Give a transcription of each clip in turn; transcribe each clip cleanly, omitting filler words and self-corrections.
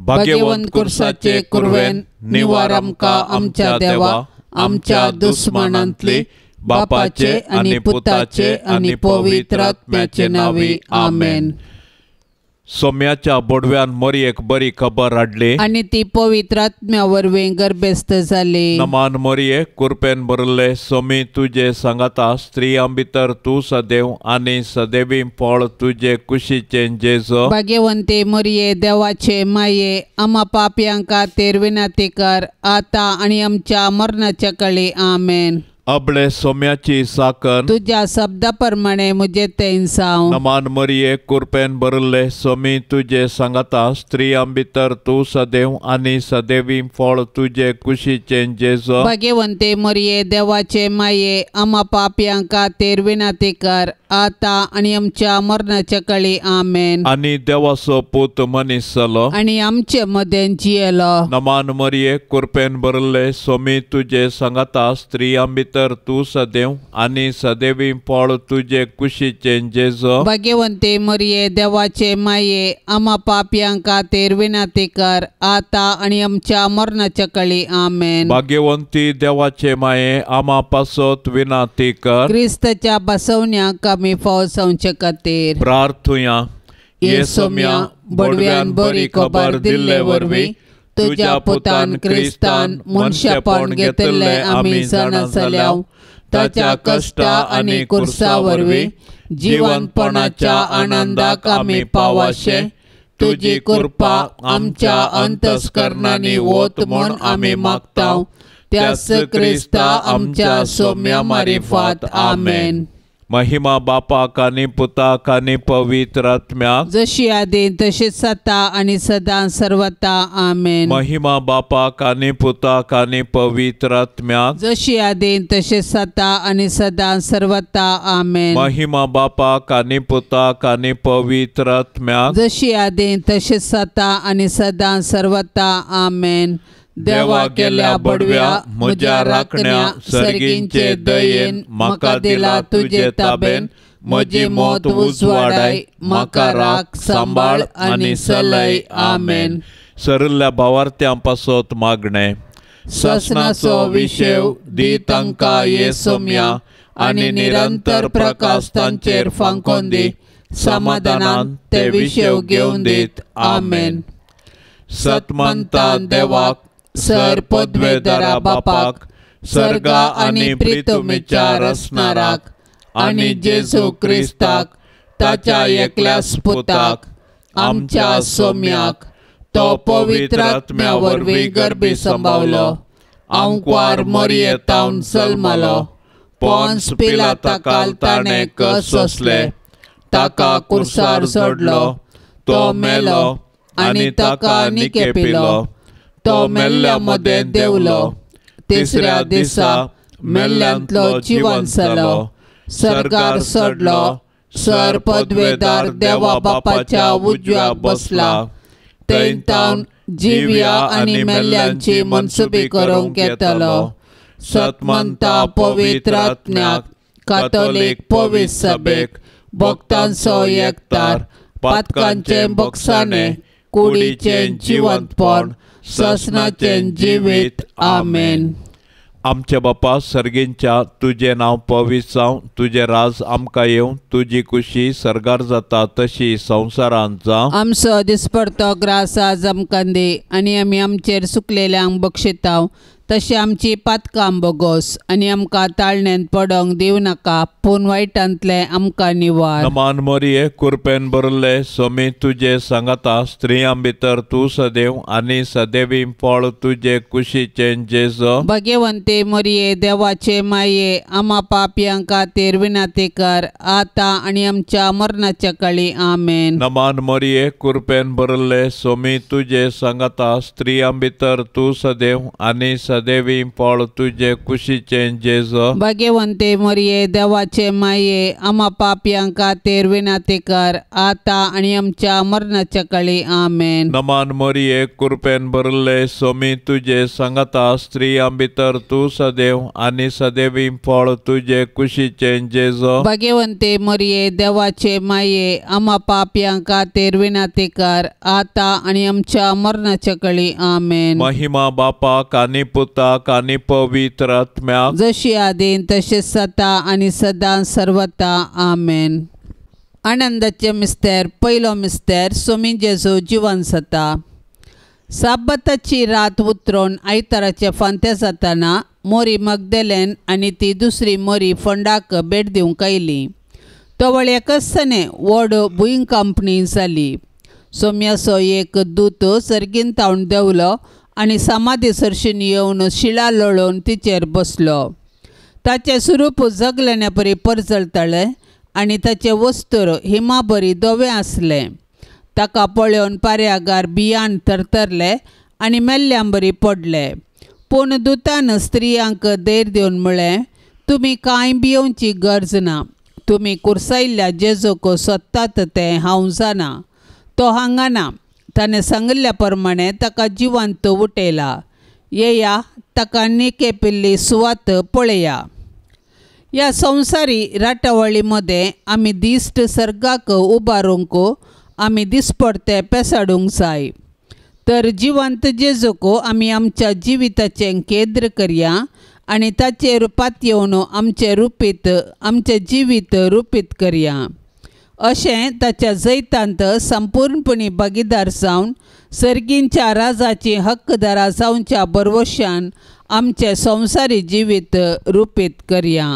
भाग्यवंत कुर्साचे कुरवेन निवार आमकां आमच्या देवा आमच्या दुस्मानांतली बापाचे आनी पुताचे आनी पवित्र आत्म्याचे नांवी आमेन. सोम्याच्या बोडव्यान मोरयेक बरी खबर हाडली आनी ती पवित्र आत्म्या वरवीं गर्भस्थ जाली. नमान मोरये कुरपेन भरिल्ले सोमी तुजे सांगाता स्त्रियां भितर तूं सदैव आनी सदैवी फळ तुजे कुशीचें जेजू. भाग्यवंते मोरये देवाचे माये आमा पापयां खातीर विनंती कर आतां आनी आमच्या मरणाच्या कळी आमेन. अबळे सोम्याची साकन तुज्या शब्दा प्रमाणे म्हजे तें जावं. नमान मरिये कुरपेन भरिल्ले सोमी तुजे सांगाता स्त्रियां भितर तूं सदैव आनी सदैवी फळ तुजे कुशीचें जेजू. भाग्यवंते मरिये देवाचे माये आमा पापयां खातीर विनंती कर आतां आनी आमच्या मरणाच्या कळी आमेन. आनी देवाचो पूत मनीस जालो आनी आमचे मदें जियेलो. नमान मरिये कुरपेन भरिल्ले सोमी तुजे सांगाता स्त्रियां भितर तूं सदैव आनी सदैवी फळ तुजे कुशीचें जेजू. भाग्यवंते मरिये देवाचे माये आमा पापयां खातीर विनंती कर आतां आनी आमच्या मरणाच्या कळी आमेन. भाग्यवंती देवाचे माये आमा पासत विनंती कर क्रिस्ताच्या बसवण्याक आमी फाव जावचे खातीर. प्रार्थुया. ये सोम्या बडव्यान बरी खबर दिल्ले वरवीं तुज्या पुतान क्रिस्तान मनशापण घेतिल्लें आमी जाणा जाल्या. ताच्या कश्टा आनी कुर्सा वरवीं जिवनपणाच्या आनंदाक आमी पावाशे तुजी कृपा आमच्या अंतस्करणांनी वत म्हूण आमी मागता. त्याच क्रिस्ता आमच्या सोम्या मारिफात आमेन. महिमा बापाक आनी पुताक आनी पवित्र आत्म्याक जशी आदी तशीच आतां आनी सदां सर्वता आमेन. महिमा बापाक आनी पुताक आनी पवित्र आत्म्याक जशी आदी तशीच आतां आनी सदां सर्वता आमेन. महिमा बापाक आनी पुताक आनी पवित्र आत्म्याक जशी आदी तशीच आतां आनी सदां सर्वता आमेन. देवा केल्या बडव्या म्हज्या राखण्या सर्गींचे दयेन म्हाका दिला तुजे ताबेन म्हजी मौत उजवाडाय म्हाका राख सांबाळ आनी सलय आमेन. सरिल्ल्या भावार्थ्यां पासत मागणें. ससनाचो विशेव दी तांकां ये सोम्या आनी निरंतर प्रकाश तांचेर फांकोन दी. समाधानान ते विशेव घेवन दीत आमेन. सतमंता देवाक सर पदवेदारा बापाक सर्गा आनी प्रितुमीच्या रसनाराक आनी जेजू क्रिस्ताक ताच्या एकल्याच पुताक आमच्या सोम्याक तो पवित्र आत्म्या वरवीं गर्भी संभावलो आंकवार मरये तावन जल्मलो पोन्स पिलाता ताणें कस सोंसले ताका कुर्सार सोडलो तो मेलो आनी ताका निकेपिलो तो मेल्ल्या मदें देंवलो तिसऱ्या दिसा मेल्ल्यांतलो जिवन जालो सर्गार चडलो सर पदवेदार देवा बापाच्या उजव्याक बसला थंय तावन जिव्या आनी मेल्ल्यांची मनसुबी करूंक येतलो. सतमंता पवित्र आत्म्याक कातोलीक पवित्र सभेक भक्तांचो एकतार पातकांचें बक्षाणें कुडीचें जिवंतपण ससनाचें जिवीत आमेन. आमच्या बापा सर्गींच्या तुजें नांव पवित्र जावं तुजें राज आमकां येवं तुजी कुशी सर्गार जाता तशी संवसारांत जावं. आमचो दिसपडतो ग्रास आज आमकां दी आनी आमी आमचेर सुकलेल्यांक बक्षितांव तशें आमची पातकां बोगोस आनी आमकां ताळण्यांत पडोंक दिवं नाका पूण वायटांतलें आमकां निवार. नमान मोरये कुरपेन भरिल्ले सोमी तुजे सांगाता स्त्रियां भितर तूं सदैव आनी सदैवी फळ तुजे कुशीचें जेजू. भाग्यवंते मोरये देवाचे माये आमा पापयां खातीर विनंती कर आतां आनी आमच्या मरणाच्या काळी आमेन. नमान मोरये कुरपेन भरिल्ले सोमी तुजे सांगाता स्त्रियां भितर तूं सदैव आनी सदैवी फळ तुजे कुशीचें जेजू। भाग्यवंते मरिये देवाचे माये आमा पापयां खातीर विनंती कर आतां आनी आमच्या मरणाच्या काळी आमेन। नमन मरिये कृपेन भरले स्वामी तुजे सांगाता स्त्रियां भितर तूं सदैव आनी सदैवी फळ तुजे कुशीचें जेजू। भाग्यवंते मरिये देवाचे माये आमा पापयां खातीर विनंती कर आतां आनी आमच्या मरणाच्या काळी आमेन। महिमा बापाक आनी पुताक आनी पवित्र आत्म्याक जशी आदीन तशें सता आनी सदां सर्वता आमेन। आनंदाचे मिस्तेर पयलो मिस्तेर स्वामी जेजू जिवन सता। साबाताची रात उतरून आयताराचे फांते जाताना मोरी मगदेलेन आनी ती दुसरी मोरी फोंडाक भेट दिवंक आयली। तवळ एकच व्हड भुंयकांपणी जाली। सोम्याचो एक दूत सर्गीन तावन देंवलो आनी समाधी सरशीन येवन शिळा लोळोवन तिचेर बसलो। ताचें स्वरूप जगलेण्या परी परजळतालें आनी ताचें वस्त्र हिमा बरी धवें आसलें। ताका पळोवन पाऱ्यागार बियान थरथरले आनी मेल्ल्यां बरी पडले। पूण दुतान स्त्रियांक धैर्य दिवन म्हळें, तुमी कांय भियोवची गरज ना, तुमी कुर्सायल्ल्या जेजूक सोदतात तें हांव जाणा, तो हांगा ना, ताणें सांगिल्ल्या प्रमाणें ताका जिवंत उठयला, येया ताका निकेपिल्ली सुवात पळया। ह्या संवसारी राटावळी मदें आमी दिश्ट सर्गाक उबारूंक आमी दिसपडते पेसाडूंक जाय, तर जिवंत जेजूक आमी आमच्या जिविताचें केंद्र करया आनी ताचेर पातयेवन आमचें रुपीत आमचें जिवीत रुपीत करया। अशें ताच्या जैतांत संपूर्णपणी भागीदार जावन सर्गींच्या राजाची हक्कदारा जावच्या भरवशान आमचें संवसारी जिवीत रुपीत करया।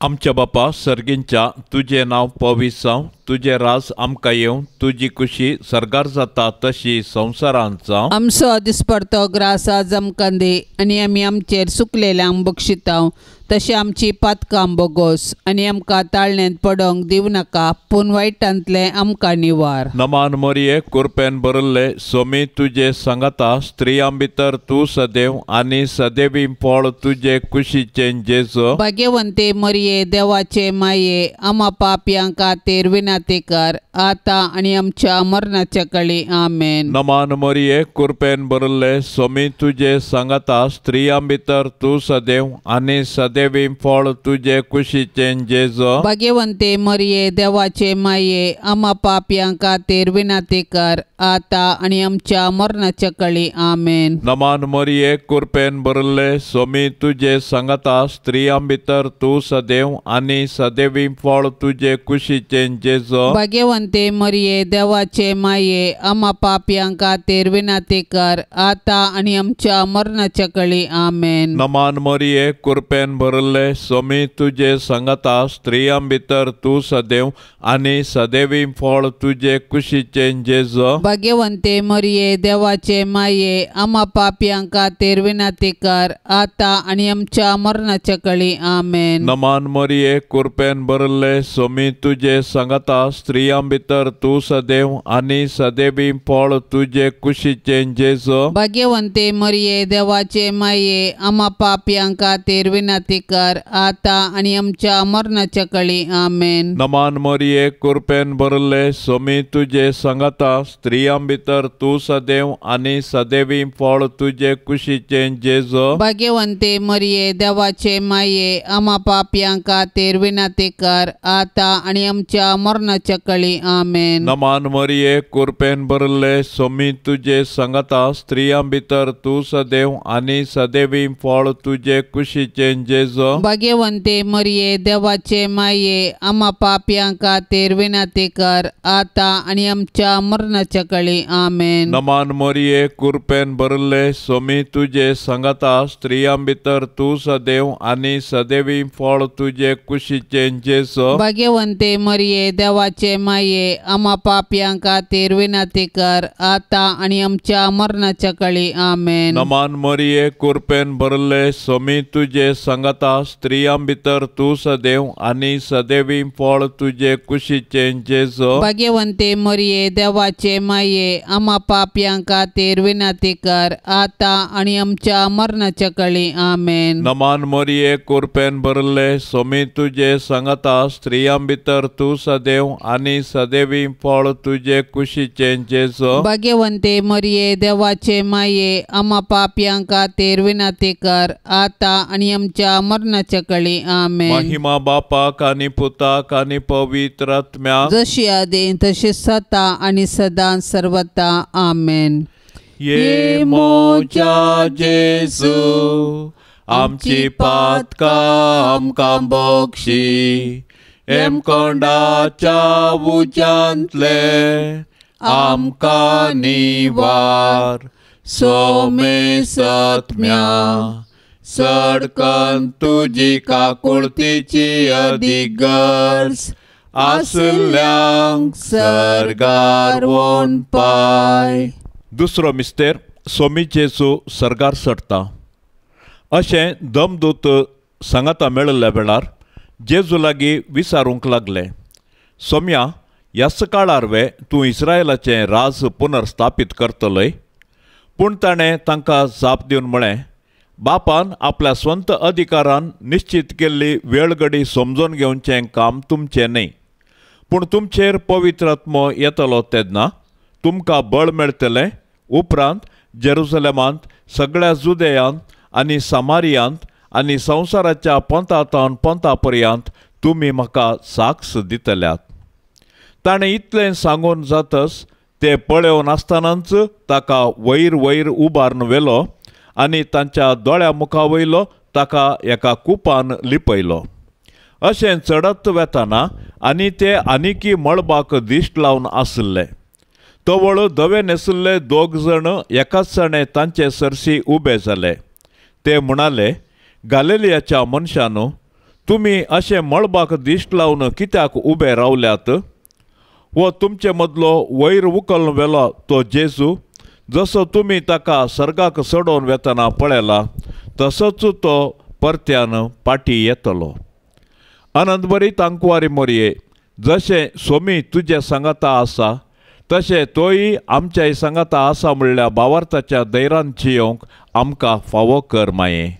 आमच्या बापा सर्गींच्या तुजें नांव पवित्र जावं, तुजें राज आमकां येवं, तुजी कुशी सर्गार जाता तशी संवसारांत जावं। आमचो दिसपडतो ग्रास आज आमकां दी आनी आमी आमचेर सुकलेल्यांक बक्षितांव तशें आमची पातकां बोगोस आनी आमकां ताळण्यांत पडोंक दिवं नाका, पूण वायटांतलें आमकां निवार। नमान मरिये कृपेन भरिल्ले स्वामी तुजे सांगाता स्त्रियां भितर तूं सदैव आनी सदैवी फळ तुजे कुशीचें जेजू। भाग्यवंते मरिये देवाचे माये आमा पापयां खातीर विनंती कर आतां आनी आमच्या मरणाच्या काळी आमेन। नमान मरिये कृपेन भरिल्ले स्वामी तुजे सांगाता स्त्रियां भितर तूं सदैव आनी सदैवी फळ तुजे कुशीचें जेजू। भाग्यवंते मरिये देवाचे माये आमा पापयां खातीर विनंती कर आतां आनी आमच्या मरणाच्या काळी आमेन। नमान मरिये कृपेन भरिल्ले स्वामी तुजे सांगाता स्त्रियां भितर तूं सदैव आनी सदैवी फळ तुजे कुशीचें जेजू। भाग्यवंते मरिये देवाचे माये आमा पापयां खातीर विनंती कर आतां आनी आमच्या मरणाच्या काळी आमेन। नमान मरिये कृपेन भरिल्ले स्वामी तुजे सांगाता स्त्रियां भितर तूं सदैव आनी सदैवी फळ तुजे कुशीचें जेजू। भाग्यवंते मरिये देवाचे माये आमा पापयां खातीर विनंती कर आतां आनी आमच्या मरणाच्या काळी आमेन। नमान मरिये कृपेन भरिल्ले स्वामी तुजे सांगाता स्त्रियां भितर तूं सदैव आनी सदैवी फळ तुजे कुशीचें जेजू। भाग्यवंते मरिये देवाचे माये आमा पापयां खातीर विनंती कर आतां आनी आमच्या मरणाच्या काळी आमेन। नमान मरिये कृपेन भरिल्ले स्वामी तुजे सांगाता स्त्रियां भितर तूं सदैव आनी सदैवी फळ तुजे कुशीचें जेजू। भाग्यवंते मरिये देवाचे माये आमा पापयां खातीर विनंती कर आतां आनी आमच्या मरणाच्या काळी आमेन। नमान मरिये कृपेन भरिल्ले स्वामी तुजे सांगाता स्त्रियां भितर तूं सदैव आनी सदैवी फळ तुजे कुशीचें जेजू। भाग्यवंते मरिये देवाचे माये आमा पापयां खातीर विनंती कर आतां आनी आमच्या मरणाच्या काळी आमेन। नमान मरिये कृपेन भरिल्ले स्वामी तुजे सांगाता स्त्रियां भितर तूं सदैव आनी सदैवी फळ तुजे कुशीचें जेजू। भाग्यवंते मरिये देवाचे माये आमा पापयां खातीर विनंती कर आतां आनी आमच्या मरणाच्या कळी आमेन. नमान मरिये कुरपेन भरले सोमी तुजे सांगाता स्त्रियां भितर तूं सदैव आनी सदैवी फळ तुजे कुशीचें जेजू. भाग्यवंते मरिये देवाचे माये आमा पापयां खातीर विनंती कर आतां आनी आमच्या मरणाच्या कळी आमेन. नमान मरिये कुरपेन भरले सोमी तुजे सांगाता स्त्रियां भितर तूं सदैव आनी सदैवी फळ तुजे कुशीचें जेजू. भाग्यवंते मरिये देवाचे माये आमा पापयां खातीर विनंती कर आतां आनी आमच्या मरणाच्या कळी आमेन. महिमा बापाक आनी पुताक आनी पवित्र आत्म्याक जशी आदी तशी सता आनी सदां सर्वता आमेन. ये मोजा जेजू आमची पातकां आमकां बक्षी हेमकोंडाच्या उज्यांतले आमकां निवार सोमे सत्म्या सडकन तुजी काकुळतीची अदीक गरज आसल्यांक सर्गार वोन पाय. दुसरो मिस्तेर सोमी जेजू सर्गार चडटा अशें दमदूत सांगाता मेळिल्ल्या वेळार जेजू लागीं विचारूंक लागले, सोम्या ह्याच काळार वे तूं इस्रायलाचें राज पुनर्स्थापीत करतलय? पूण ताणें तांकां जाप दिवन म्हळें, बापान आपल्या स्वंत अधिकारान निश्चित केल्ली वेळगडी समजून घेवचें काम तुमचें न्हय, पूण तुमचेर पवित्र आत्मो येतलो तेन्ना तुमकां बळ मेळटलें. उपरांत जेरुसलेमांत सगळ्या जुदेयांत आनी सामारियांत आनी संवसाराच्या पंथातावन पंथा पर्यंत तुमी म्हाका साक्ष दितल्यात. ताणें इतलें सांगून जातच ते पळोवन आसतनाच ताका वयर वयर उबारून व्हेलो आनी तांच्या दोळ्या मुखा वयलो ताका एका कुपान लिपयलो. अशें चडत वेतना आनी ते आनिकी मळबाक दिश्ट लावन आशिल्ले. तवळ धवे न्हेशिल्ले दोग जण एकाच जाणे तांचे सरशी उबे जाले. ते म्हणाले, गालिलियाच्या मनशानू, तुमी अशें मळबाक दिश्ट लावन कित्याक उबे रावल्यात? हो तुमचे मदलो वयर उखलून व्हेलो तो जेजू, जसो तुमी ताका सर्गाक चडोवन वेतना पळयला तसोच तो परत्यान पाटी येतलो. आनंदबरी तांकुवारी मोरये, जशें सोमी तुजे सांगाता आसा तशें तोय आमच्याय सांगाता आसा म्हणल्यार भावार्थाच्या धैर्यान जियोवंक आमकां फावो कर माये.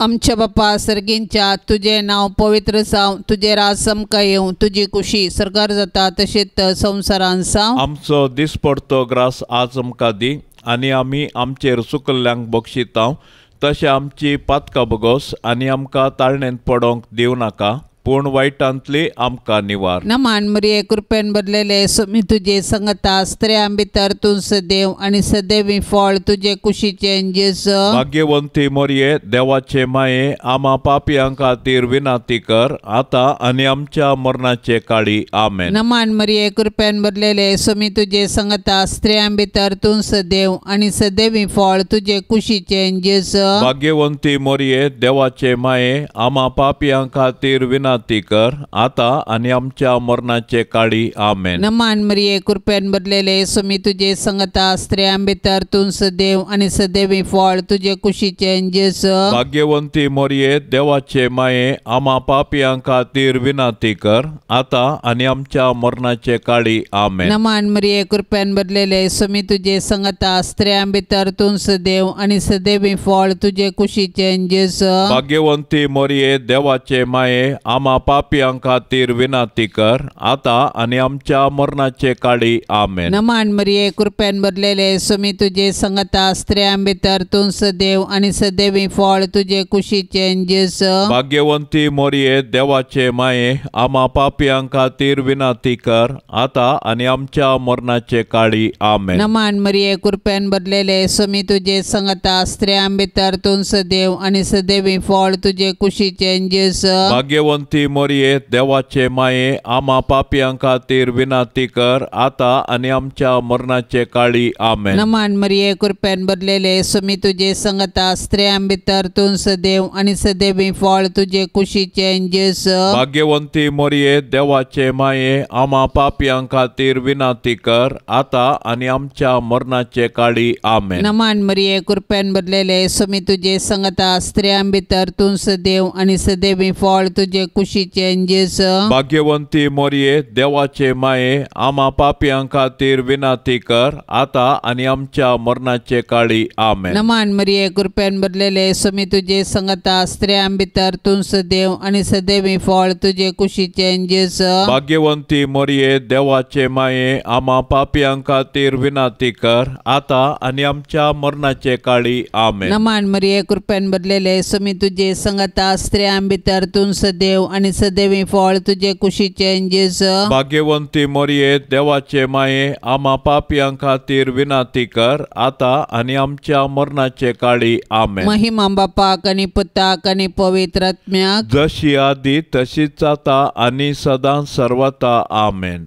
आमच्या बापा सर्गींच्या तुजें नांव पवित्र जावं, तुजें राज आमकां येवं, तुजी कुशी सर्गार जाता तशेंच संवसारान जावं. आमचो दिसपडतो ग्रास आज आमकां दी आनी आमी आमचेर चुकल्ल्यांक बक्षितांव तशें आमची पातकां बगोस आनी आमकां ताळणेंत पडोवंक दिवं नाका, पूण वायटांतली आमकां निवार. नमान मरिये कृपेन भरलेले सोमी तुजे संगता स्त्रियां भितर तूं सदैव आनी सदैवी फळ तुजे कुशीचें जेजू. भाग्यवंती मरिये देवाचे माये आमा पापयां खातीर विनंती कर आतां आनी आमच्या मरणाचे काळी आमेन. नमान मरिये कृपेन भरलेले सोमी तुजे संगता स्त्रियां भितर तूं सदैव आनी सदैवी फळ तुजे कुशीचें जेजू. भाग्यवंती मरिये देवाचे माये आमा पापयां खातीर विनंती कर आतां आनी आमच्या मरणाचे काळी आमेन. नमान मरिये कृपेन भरलेले सोमी तुजे संगता स्त्रियां भितर तूं सदैव आनी सदैवी फळ तुजे कुशीचें जेजू. भाग्यवंती मरिये देवाचे माये आमा पापयां खातीर विनंती कर आतां आनी आमच्या मरणाचे काळी आमेन. नमान मरिये कृपेन भरलेले सोमी तुजे संगता स्त्रियां भितर तूं सदैव आनी सदैवी फळ तुजे कुशीचें जेजू. भाग्यवंती मरिये देवाचे माये आमा पापयां खातीर विनंती कर आतां आनी आमच्या मरणाचे काळी आमेन. नमान मरिये कृपेन भरलेले सोमी तुजे संगता स्त्रियां भितर तूं सदैव आनी सदैवी फळ तुजे कुशीचें जेजू. भाग्यवंती मरिये देवाचे माये आमा पापयां खातीर विनंती कर आतां आनी आमच्या मरणाचे काळी आमेन. नमान मरिये कृपेन भरलेले सोमी तुजे संगता स्त्रियां भितर तूं सदैव आनी सदैवी फळ तुजे कुशीचें जेजू. भाग्यवंती भाग्यवंती मरिये देवाचे माये आमा पापयां खातीर विनंती कर आतां आनी आमच्या मरणाचे काळी आमेन. नमान मरिये कृपेन भरलेले स्वामी तुजे संगता स्त्रियां भितर तूं सदैव आनी सदैवी फळ तुजे कुशीचें जेजू. भाग्यवंती मरिये देवाचे माये आमा पापयां खातीर विनंती कर आतां आनी आमच्या मरणाचे काळी आमेन. नमान मरिये कृपेन भरलेले स्वामी तुजे संगता स्त्रियां भितर तूं सदैव आनी सदैवी फळ तुजे कुशीचें जेजू. भाग्यवंती मरिये देवाचे माये आमा पापयां खातीर विनंती कर आतां आनी आमच्या मरणाचे काळी आमेन. नमान मरिये कृपेन भरलेले स्वामी तुजे संगता स्त्रियां भितर तूं सदैव आनी सदैवी फळ तुजे कुशीचें जेजू. भाग्यवंती मरिये देवाचे माये आमा पापयां खातीर विनंती कर आतां आनी आमच्या मरणाचे काळी आमेन. नमान मरिये कृपेन भरलेले स्वामी तुजे संगता स्त्रियां भितर तूं सदैव आनी सदैवी फळ तुजे कुशीचें जेजू. भाग्यवंती मरिये देवाचे माये आमा पापयां खातीर विनंती कर आतां आनी आमच्या मरणाचे काळी आमेन. महिमा बापाक आनी पुताक आनी पवित्र आत्म्याक, जशी आदी तशीच आतां आनी सदां सर्वता आमेन.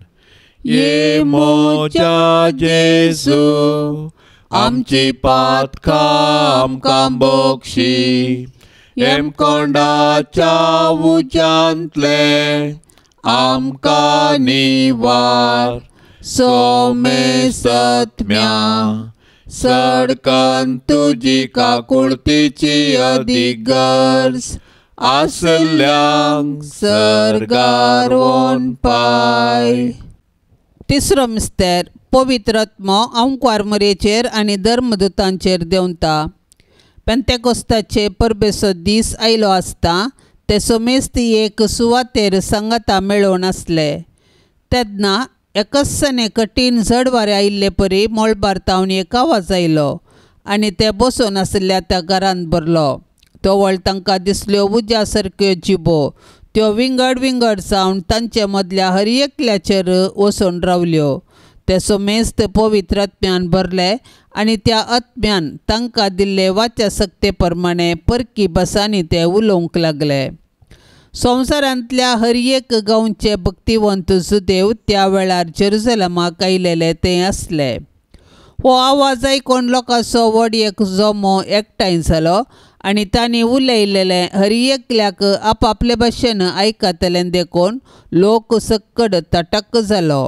ये म्हज्या जेजू आमची पातकां आमकां बक्षी, हेमकोंडाच्या उज्यांतले आमकां निवार, सोमेसत्म्या सडकन तुजी काकुळतीची अदीक गरज आसल्यांक सर्गार वोन पाय. तिसरो मिस्तेर पवित्र आत्मो आंकवार मरेचेर आनी धर्मदूतांचेर देंवता. पेंतेकोस्ताचे परबेचो दीस आयलो आसता ते सोमेस्त एक सुवातेर सांगाता मेळोवन आसले. तेन्ना एकस्सने कठीण झड वारें आयिल्ले परी मळबार तावन एक आवाज आयलो आनी ते बसून आशिल्ल्या त्या घरांत भरलो. तवळ तांकां दिसल्यो उज्या सारक्यो जिबो, त्यो विंगड विंगड जावन तांचे मदल्या हर एकल्याचेर वचून रावल्यो. ते सोमेस्त पवित्र आत्म्यान भरले आनी त्या आत्म्यान तांकां दिल्ले वाच्या सक्ते प्रमाणे परकी भासांनी ते उलोवंक लागले. संवसारांतल्या हर एक गांवचे भक्तिवंत सुदेव त्या वेळार जेरुजलमाक आयलेले ते आसले. हो आवाज आयकून लोकांचो व्हड एक जमो एकठांय जालो आनी तांणी उलयलेलें हर एकल्याक आपापले भाशेन आयकतलें देखून लोक सक्कड तटक जालो.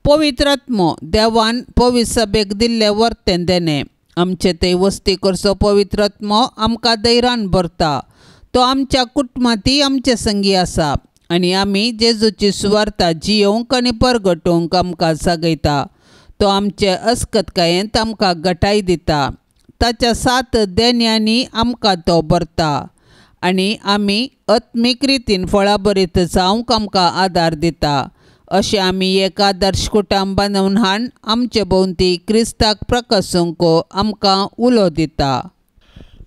पवित्र आत्मो देवान पवित्र सभेक दिल्ले वर्तें देणें आमचे ते वस्ती करचो पवित्र आत्मो आमकां धैर्यान भरता. तो आमच्या कुटुंबांतय आमचे संगी आसा आनी आमी जेजूची सुवार्ता जियोवंक आनी परगटोवंक आमकां जागयता. तो आमचे अस्कतकायेंत आमकां गटाय दिता. ताच्या सात देण्यांनी आमकां तो भरता आनी आमी आत्मीक रितीन फळां बरीत जावंक आमकां आदार दिता. अशें आमी एक आदर्श कुटुंब बांदून हाडून आमचे भोंवती क्रिस्ताक प्रकासूंक आमकां उलो दिता.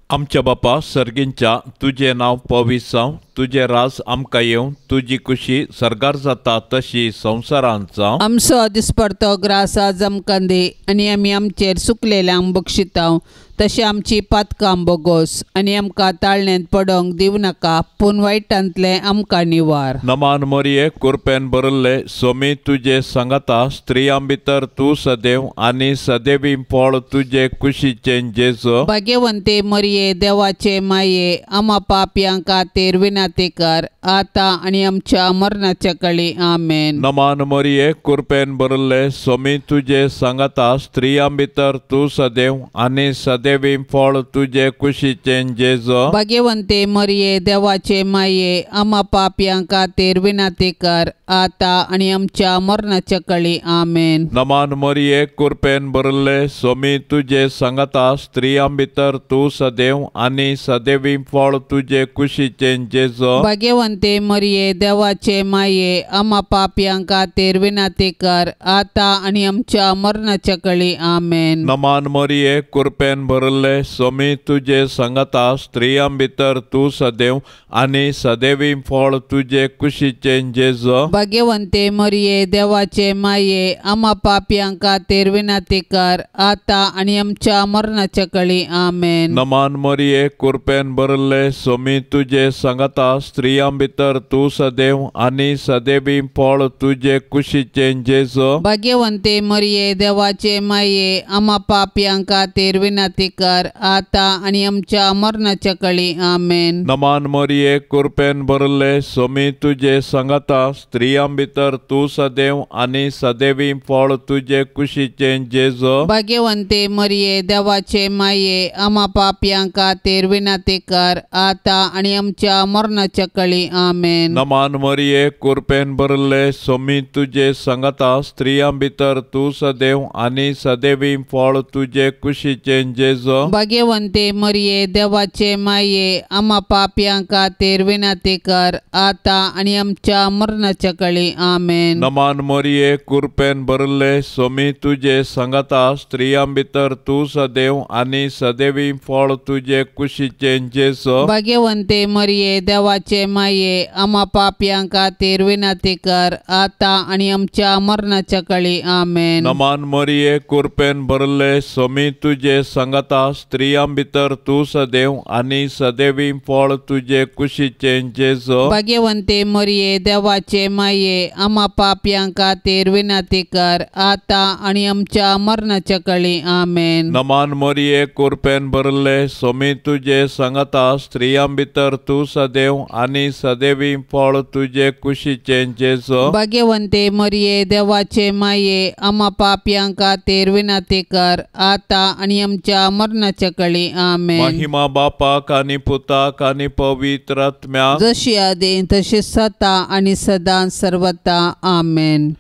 आमच्या बापा सर्गींच्या तुजें नांव पवित्र जावं, तुजें राज आमकां येवं, तुजी कुशी सर्गार जाता तशी संवसारांत जावं. आमचो दिसपडतो ग्रास आज आमकां दी आनी आमी आमचेर सुकलेल्यांक बक्षितांव तशें आमची पातकां बोगोस आनी आमकां ताळण्यांत पडोंक दिवं नाका पूण वायटांतलें आमकां निवार. नमान मरिये कुरपेन भरिल्ले स्वामी तुजे सांगाता, स्त्रियां भितर तूं सदैव आनी सदैवी फळ तुजे कुशीचें जेजू. भाग्यवंते मरिये देवाचे माये आमा पापयां खातीर विनंती कर आतां आनी आमच्या मरणाच्या काळी आमेन. नमान मरिये कुरपेन भरिल्ले स्वामी तुजे सांगाता, स्त्रियां भितर तूं सदैव आनी सदैवी फळ तुजे कुशीचें जेजू. भाग्यवंते मरिये देवाचे माये आमा पापयां खातीर विनंती कर आतां आनी आमच्या मरणाच्या काळी आमेन. नमान मरिये कुरपेन भरिल्ले स्वामी तुजे सांगाता, स्त्रियां भितर तूं सदैव आनी सदैवी फळ तुजे कुशीचें जेजू. भाग्यवंते मरिये देवाचे माये आमा पापयां खातीर विनंती कर आतां आनी आमच्या मरणाच्या काळी आमेन. नमान मरिये कुरपेन भरिल्ले स्वामी तुजे सांगाता, स्त्रियां भितर तूं सदैव आनी सदैवी फळ तुजे कुशीचें जेजू. भाग्यवंते मरिये देवाचे माये आमा पापयां खातीर विनंती कर आतां आनी आमच्या मरणाच्या कळी आमेन. नमान मरिये कृपेन भरले सोमी तुजे सांगाता स्त्रियां भितर तूं सदैव आनी सदैवी फळ तुजे कुशीचें जेजू. भाग्यवंते मरिये देवाचे माये आमा पापयां खातीर विनंती कर आतां आनी आमच्या मरणाच्या कळी आमेन. नमान मरिये कृपेन भरले सोमी तुजे सांगाता स्त्रियां भितर तूं सदैव आनी सदैवी फळ तुजे कुशीचें जेजू. भाग्यवंते मरिये देवाचे माये आमा पापयां खातीर विनंती कर आतां आनी आमच्या मरणाच्या कळी आमेन. नमान मरिये कृपेन भरले सोमी तुजे सांगाता स्त्रियां भितर तूं सदैव आनी सदैवी फळ तुजे कुशीचें जेजू. भाग्यवंते मरिये देवाचे माये आमा पापयां खातीर विनंती कर आतां आनी आमच्या मरणाच्या कळी आमेन. नमान मरिये कृपेन भरले सोमी तुजे सांगाता स्त्रियां भितर तूं सदैव आनी सदैवी फळ तुजे कुशीचें जेजू. भाग्यवंते मरिये देवाचे माये आमा पापयां खातीर विनंती कर आतां आनी आमच्या मरणाच्या कळी आमेन. नमान मरिये कृपेन भरले सोमी तुजे सांगाता स्त्रियां भितर तूं सदैव आनी सदैवी फळ तुजे कुशीचें जेजू. भाग्यवंते मरिये देवाचे माये आमा पापयां खातीर विनंती कर आतां आनी आमच्या मरणाच्या कळी आमेन. नमान मरिये कृपेन भरले सोमी तुजे सांगाता स्त्रियां भितर तूं सदैव आनी सदैवी फळ तुजे कुशीचें जेजू. भाग्यवंते मरिये देवाचे माये आमा पापयां खातीर विनंती कर आतां आनी आमच्या मरणाच्या कळी आमेन. महिमा बापाक आनी पुताक आनी पवित्र आत्म्याक, जशी आदी तशी सता आनी सदां सर्वता आमेन.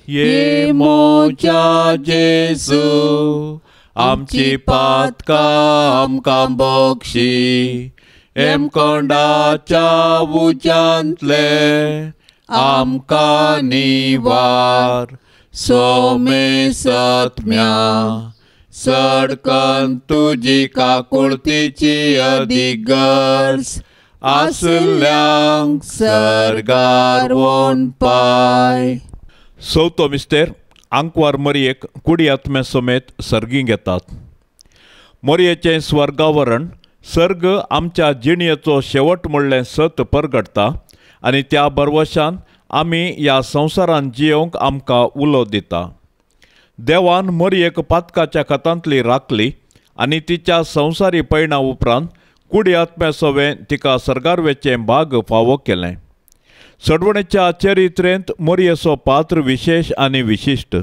ये मोजा जेजू आमची पातकां आमकां बक्षी हेमकोंडाच्या उज्यांतले आमकां निवार सोमे सत्म्या सडकन तुजी काकुळतीची अदीक गरज आसल्यांक सर्गार वोन पाय. चवथो मिस्तेर आंकवार मरयेक कुडी आत्म्या समेत सर्गी घेतात. मरयेचें स्वर्गावरण सर्ग आमच्या जिणेचो शेवट म्हणलें सत परगटता आनी त्या भरवशान आमी ह्या संवसारांत जियोवंक आमकां उलो दिता. देवान मरयेक पातकाच्या खतांतली राखली आनी तिच्या संवसारी पयणा उपरांत कुडी आत्म्या सवें तिका सर्गार वेचें भाग फावो केलें. सडवणेच्या चरित्रेंत मरयेचो पात्र विशेश आनी विशिश्ट.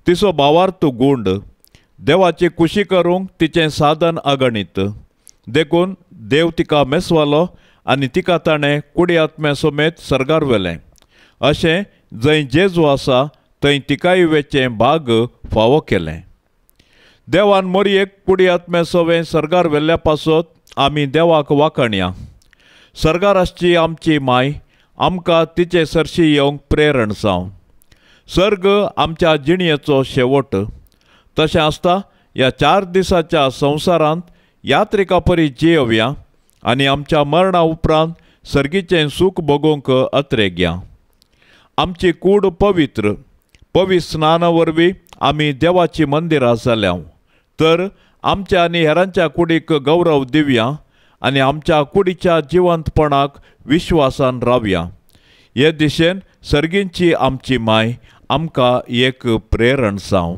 तिचो भावार्थ गूंड, देवाची खुशी करूंक तिचें साधन अगणीत. देखून देव तिका मेसवालो आनी तिका ताणें कुडी आत्म्या समेत सर्गार व्हेलें. अशें जंय जेजू आसा थंय तिकाय वेचें भाग फावो केलें. देवान मरयेक कुडी आत्म्या सवें सर्गार व्हेल्ल्या पासत आमी देवाक वाखणया. सर्गार आसची आमची माय आमकां तिचे सरशी येवंक प्रेरण जावं. सर्ग आमच्या जिणेचो शेवट. तशें आसता ह्या 4 दिसाच्या संवसारांत यात्रिका परी जियोवया आनी आमच्या मरणा उपरांत सर्गीचें सूख भोगोवंक अत्रेगया. आमची कूड पवित्र पवित्र स्नाना वरवीं आमी देवाची मंदिरां जाल्या तर आमच्या आनी हेरांच्या कुडीक गौरव दिवया आनी आमच्या कुडीच्या जिवंतपणाक विश्वासान रावया. हे दिशेन सर्गींची आमची माय आमकां एक प्रेरण जावं.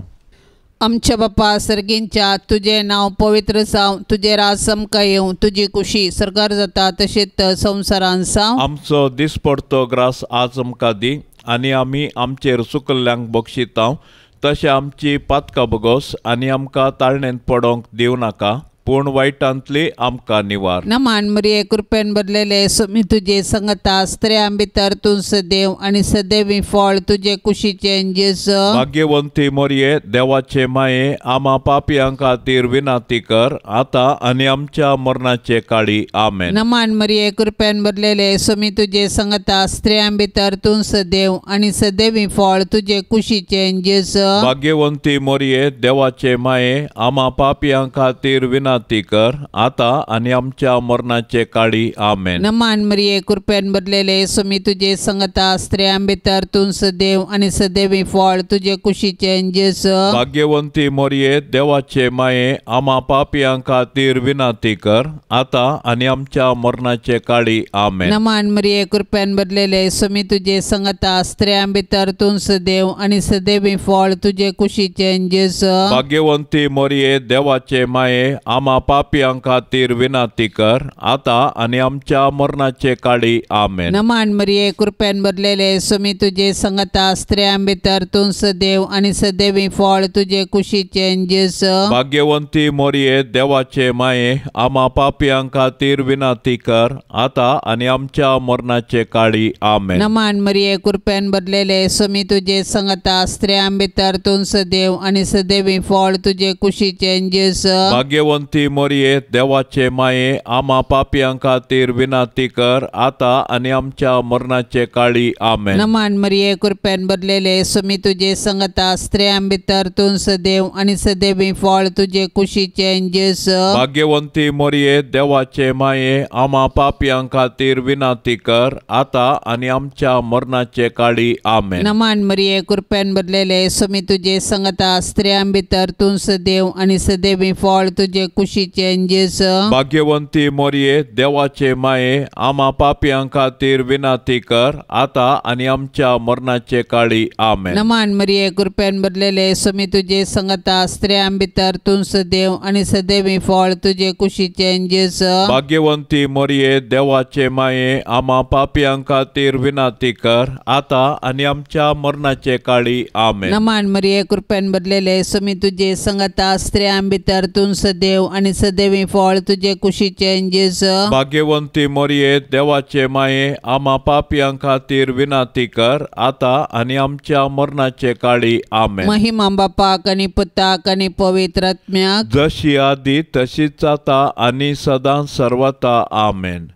आमच्या बापा सर्गींच्या तुजें नांव पवित्र जावं, तुजें राज आमकां येवं, तुजी खुशी सर्गार जाता तशेंच संवसारांत जावं. आमचो दिसपडतो ग्रास आज आमकां दी आनी आमी आमचेर चुकल्ल्यांक बक्षितांव तशें आमची पातकां भोगोस आनी आमकां ताळणेंत पडोवंक दिवं नाका पूण वायटांतली आमकां निवार. नमान मरिये कृपेन भरलेले स्वामी तुजे संगता, स्त्रियां भितर तूं सदैव आनी सदैवी फळ तुजे कुशीचें जेजू. भाग्यवंती मरिये देवाचे माये आमा पापयां खातीर विनंती कर आतां आनी आमच्या मरणाचे काळी. आमेन. नमान मरिये कृपेन भरलेले स्वामी तुजे संगता, स्त्रियां भितर तूं सदैव आनी सदैवी फळ तुजे कुशीचें जेजू. भाग्यवंती मरिये देवाचे माये आमा पापयां खातीर विनंती विनंती कर, आता आनी आमच्या मरणाचे काळी. आमेन. नमान मरिये, कृपेन भरलेले, स्वामी तुजे संगता, स्त्रियां भितर तूं सदैव आनी सदैवी फळ तुजे कुशीचे जेजू. भाग्यवंती मरिये, देवाचे माये, आमा पापयां खातीर विनंती कर, आता आनी आमच्या मरणाचे काळी. आमेन. नमान मरिये, कृपेन भरलेले, स्वामी तुजे संगता, स्त्रियां भितर तूं सदैव आनी सदैवी फळ तुजे कुशीचे जेजू. भाग्यवंती मरिये, देवाचे माये, आमा पापयां खातीर विनंती कर, आता आनी आमच्या मरणाचे काळी. आमेन. नमान मरिये, कृपेन भरलेले, स्वामी तुजे संगता, स्त्रियां भितर तूं सदैव आनी सदैवी फळ तुजे कुशीचे जेजू. भाग्यवंती मरिये, देवाचे माये, आमा पापयां खातीर विनंती कर, आता आनी आमच्या मरणाचे काळी. आमेन. नमान मरिये, कृपेन भरलेले, स्वामी तुजे संगता, स्त्रियां भितर तूं सदैव आनी सदैवी फळ तुजे कुशीचे जेजू. भाग्यवंती मरिये, देवाचे माये, आमा पापयां खातीर विनंती कर, आता आनी आमच्या मरणाचे काळी. आमेन. नमान मरिये, कृपेन भरलेले, स्वामी तुजे संगता, स्त्रियां भितर तूं सदैव आनी सदैवी फळ तुजे कुशीचे जेजू. भाग्यवंती मरिये, देवाचे माये, आमा पापयां खातीर विनंती कर, आता आनी आमच्या मरणाचे काळी. आमेन. नमान मरिये, कृपेन भरलेले, स्वामी तुजे संगता, स्त्रियां भितर तूं सदैव आनी सदैवी फळ तुजे कुशीचे जेजू. भाग्यवंती मरिये, देवाचे माये, आमा पापयां खातीर विनंती कर, आता आनी आमच्या मरणाचे काळी. आमेन. नमान मरिये, कृपेन भरलेले, स्वामी तुजे संगता, स्त्रियां भितर तूं सदैव आनी सदैवी फळ तुजे कुशीचे जेजू. भाग्यवंती मरिये, देवाचे माये, आमा पापयां खातीर विनंती कर, आता आनी आमच्या मरणाचे काळी. आमेन. नमान मरिये, कृपेन भरलेले, स्वामी तुजे संगता, स्त्रियां भितर तूं सदैव आनी सदैवी फळ तुजे कुशीचे जेजू. भाग्यवंती मरिये, देवाचे माये, आमा पापयां खातीर विनंती कर, आता आनी आमच्या मरणाचे काळी. आमेन. महिमा बापाक आनी पुताक आनी पवित्र आत्म्याक, जशी आदी तशीच आता आनी सदां सर्वता. आमेन.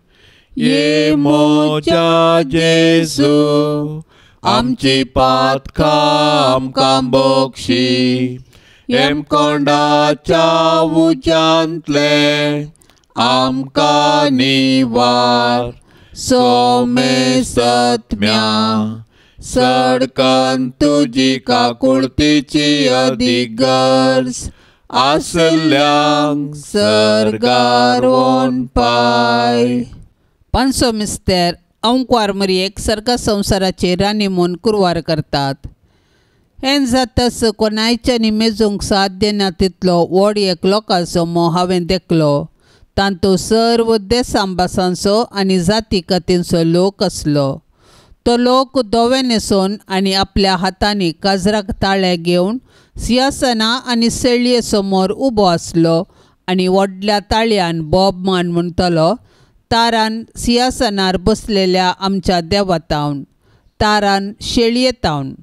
ये मोजा जेजू, आमची पातकां आमकां बक्षी, हेमकोंडाच्या उज्यांतले आमकां निवार, सोमेसत्म्या सडकन तुजी काकुळतीची अदीक गरज आसल्यांक सर्गार वोन पाय. पांचसो मिस्तेर अंकवार मरियेक सर्ग संवसाराचे राणी म्हूण कुरवार करतात. हें जातस कोणायच्यानी मेजूंक साध्य ना तितलो व्हड एक लोकांचो मोह हांवें देखलो. तांतू सर्व देसां भासांचो आनी जाती कातींचो लोक आसलो. तो लोक धवे न्हेसून आनी आपल्या हातांनी काजराक ताळे घेवन सिंहासना आनी सेळये समोर उबो आसलो आनी व्हडल्या ताळयान बोब मान म्हणटलो, तारान सिंहासनार बसलेल्या आमच्या देवातावन, तारान शेळयेतावन.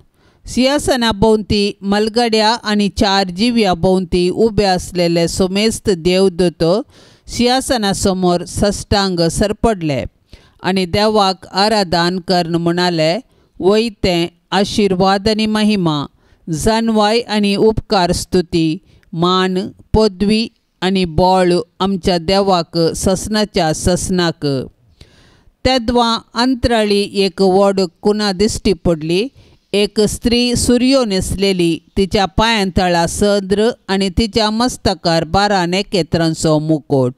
सिंहासना भोंवती मलगड्या आनी चार जिव्या भोंवती उबे आसलेले सोमेस्त देवदूत सिंहासना समोर सष्टांग सरपडले आनी देवाक आराधन करून म्हणाले, वयतें आशिर्वाद आनी महिमा, जानवाय आनी उपकार स्तुती, मान, पदवी आनी बळ आमच्या देवाक ससनाच्या ससनाक. तेद्वां अंतराळी एक व्हड कुणा दिश्टी पडली. एक स्त्री सुरयो न्हेसलेली, तिच्या पांयां तळा सद्र आनी तिच्या मस्तकार 12 नेकेत्रांचो मुकोट.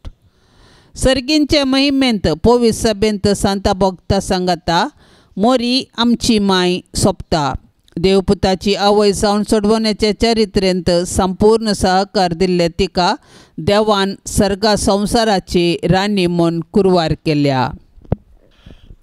सर्गींचे महिमेंत पवित्र सभेंत सांता भोगता सांगता मोरी आमची माय सोंपता. देवपुताची आवय जावन सोडवण्याचे चरित्रेंत संपूर्ण सहकार दिल्ले तिका देवान सर्गा संवसाराची राणी म्हूण कुरवार केल्या.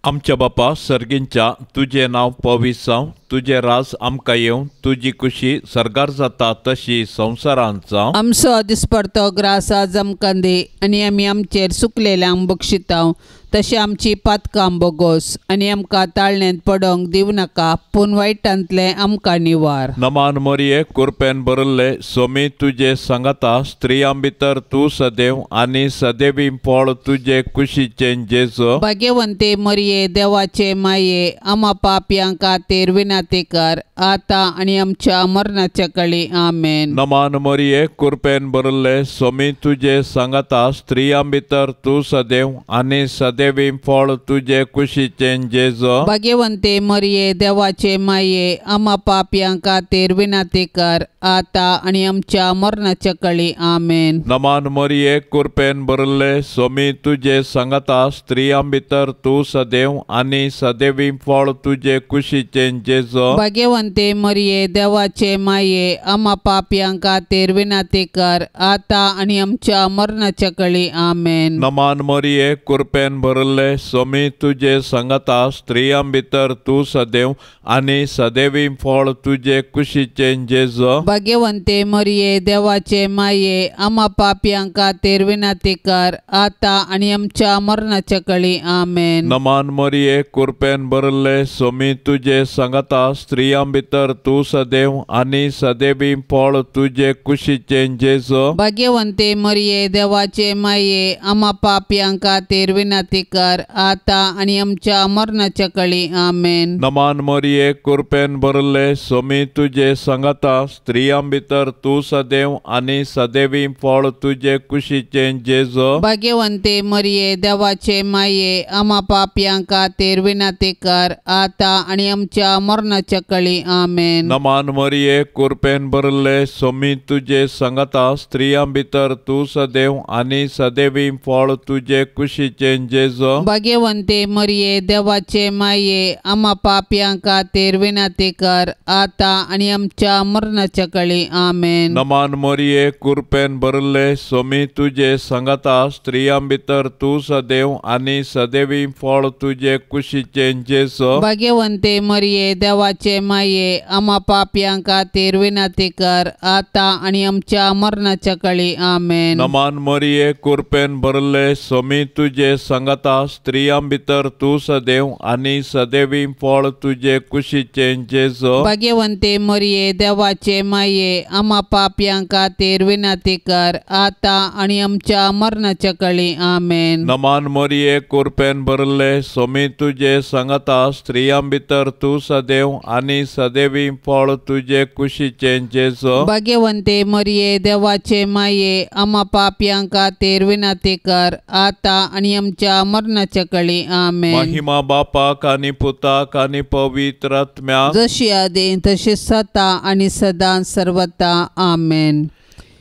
आमच्या बापा सर्गींच्या, तुजें नांव पवित्र जावं, तुजें राज आमकां येवं, तुजी कुशी सर्गार जाता तशी संवसारांत जावं. आमचो दिसपडतो ग्रास आज आमकां दी आनी आमी आमचेर सुकलेल्यांक बक्षितांव तशें आमची पातकां बोगोस आनी आमकां ताळण्यांत पडोंक दिवं नाका, पूण वायटांतलें आमकां निवार. नमान मरिये, कुरपेन भरिल्ले, सोमी तुजे सांगाता, स्त्रियां भितर तूं सदैव आनी सदैवी फळ तुजे कुशीचें जेजू. भाग्यवंते मरिये, देवाचे माये, आमा पापयां खातीर विनंती विनाती कर आतां आनी आमच्या मरणाच्या कळी आमेन. नमान मरिये कृपेन भरिल्ले स्वामी तुजे सांगाता स्त्रियां भितर तूं सदैव आनी सदैवी फळ तुजे कुशीचें जेजू. भाग्यवंते मरिये देवाचे माये आमा पापयां खातीर विनाती कर आतां आनी आमच्या मरणाच्या कळी आमेन. नमान मरिये कृपेन भरिल्ले स्वामी तुजे सांगाता स्त्रियां भितर तूं सदैव आनी सदैवी फळ तुजे कुशीचें जेजू. भाग्यवंते मरिये देवाचे माये आमा पापयां खातीर विनाती कर आतां आनी आमच्या मरणाच्या कळी आमेन. नमान मरिये कृपेन भरिल्ले स्वामी तुजे सांगाता स्त्रियां भितर तूं सदैव आनी सदैवी फळ तुजे कुशीचें जेजू. भाग्यवंते मरिये देवाचे माये आमा पापयां खातीर विनाती कर आतां आनी आमच्या मरणाच्या कळी आमेन. नमान मरिये कृपेन भरिल्ले स्वामी तुजे सांगाता स्त्रियां भितर तूं सदैव आनी सदैवी फळ तुजे कुशीचें जेजू. भाग्यवंते मरिये देवाचे माये आमा पापयां खातीर विनाती कर आतां आनी आमच्या मरणाच्या कळी आमेन. नमान मरिये कृपेन भरिल्ले स्वामी तुजे सांगाता स्त्रियां भितर तूं सदैव आनी सदैवी फळ तुजे कुशीचें जेजू. भाग्यवंते मरिये देवाचे माये आमा पापयां खातीर विनाती कर आतां आनी आमच्या मरणाच्या कळी आमेन. नमान मरिये कृपेन भरिल्ले स्वामी तुजे सांगाता स्त्रियां भितर तूं सदैव आनी सदैवी फळ तुजे कुशीचें जेजू. भाग्यवंते मरिये देवाचे माये आमा पापयां खातीर विनाती कर आतां आनी आमच्या मरणाच्या कळी आमेन. नमान मरिये कृपेन भरिल्ले स्वामी तुजे सांगाता स्त्रियां भितर तूं सदैव आनी सदैवी फळ तुजे कुशीचें जेजू. भाग्यवंते मरिये देवाचे माये आमा पापयां खातीर विनाती कर आतां आनी आमच्या मरणाच्या कळी आमेन. नमान मरिये कृपेन भरिल्ले स्वामी तुजे सांगाता स्त्रियां भितर तूं सदैव आनी सदैवी फळ तुजे कुशीचें जेजू. भाग्यवंते मरिये देवाचे माये आमा पापयां खातीर विनाती कर आतां आनी आमच्या मरणाच्या कळी आमेन. नमान मरिये कृपेन भरिल्ले स्वामी तुजे सांगाता स्त्रियां भितर तूं सदैव आनी सदैवी फळ तुजे कुशीचें जेजू. भाग्यवंते मरिये देवाचे माये आमा पापयां खातीर विनाती कर आतां आनी आमच्या मरणाच्या कळी आमेन. महिमा बापाक आनी पुताक आनी पवित्र आत्म्याक, जशी आदी तशी सता आनी सदां सर्वता आमेन.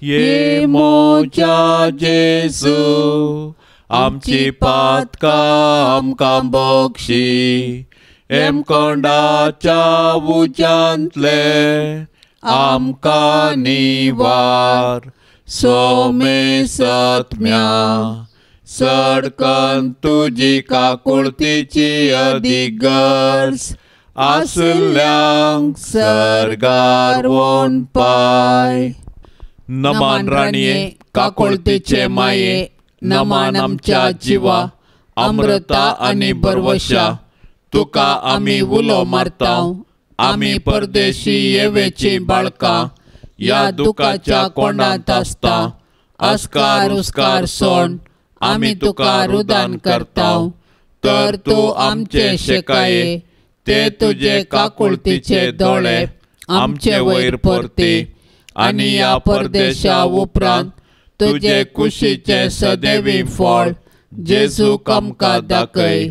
ये मोजा जेजू आमची पातकां आमकां बक्षी हेमकोंडाच्या उज्यांतले आमकां निवार सोमे सत्म्या सडकन तुजी काकुळतीची अदीक गरज आसल्यांक सर्गार वोन पाय. नमान राणये काकुळतीचे माये नमान आमच्या जिवा अमृता आनी बरवशा तुका आमी उलो मारता आमी परदेशी येवेची बाळकां ह्या दुखाच्या कोंडांत आसता अस्कार उस्कार सोण आमी तुका रुदान करता तर तूं आमचे शेकाये ते तुजे काकुळतीचे दोळे आमचे वयर परती आनी ह्या परदेशा उपरांत तुजे कुशीचें सदैवी फळ जेजूक आमकां दाखय.